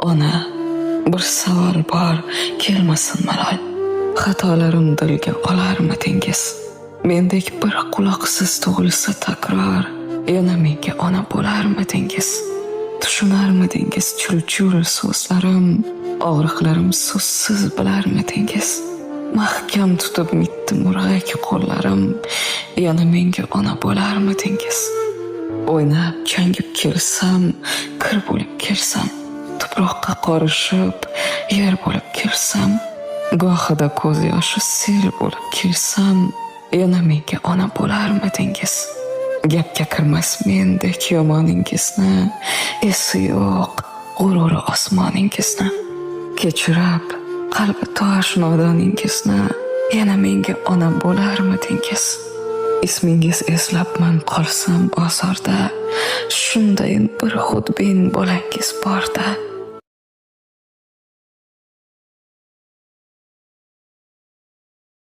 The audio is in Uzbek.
Ona, bir savol bor, kelmasin malol. Xatolarim dilga olarmidingiz? Mendek bir quloqsiz tug'ilsa takror, yana menga ona bo'larmidingiz? Tushunarmidingiz chul-chul so'zlarim, og'riqlarim so'zsiz bilarmidingiz? Mahkam tutib mitti murg'ak qo'llarim, yana menga ona bo'larmidingiz? O'ynab changib kelsam, kir bo'lib kelsam, tuproqqa qorishib, yer bo'lib kelsam, gohida ko'z yoshi sel bo'lib kelsam, yana menga ona bo'larmidingiz? Gapga kirmas mendek yomoningizni, esi yo'q g'ururi osmoningizni. Kechirib qalbi tosh nodoningizni, yana menga ona bo'larmidingiz? Ismingiz eslabman qolsam bozorda, shundayin bir xudbin bolangiz borda.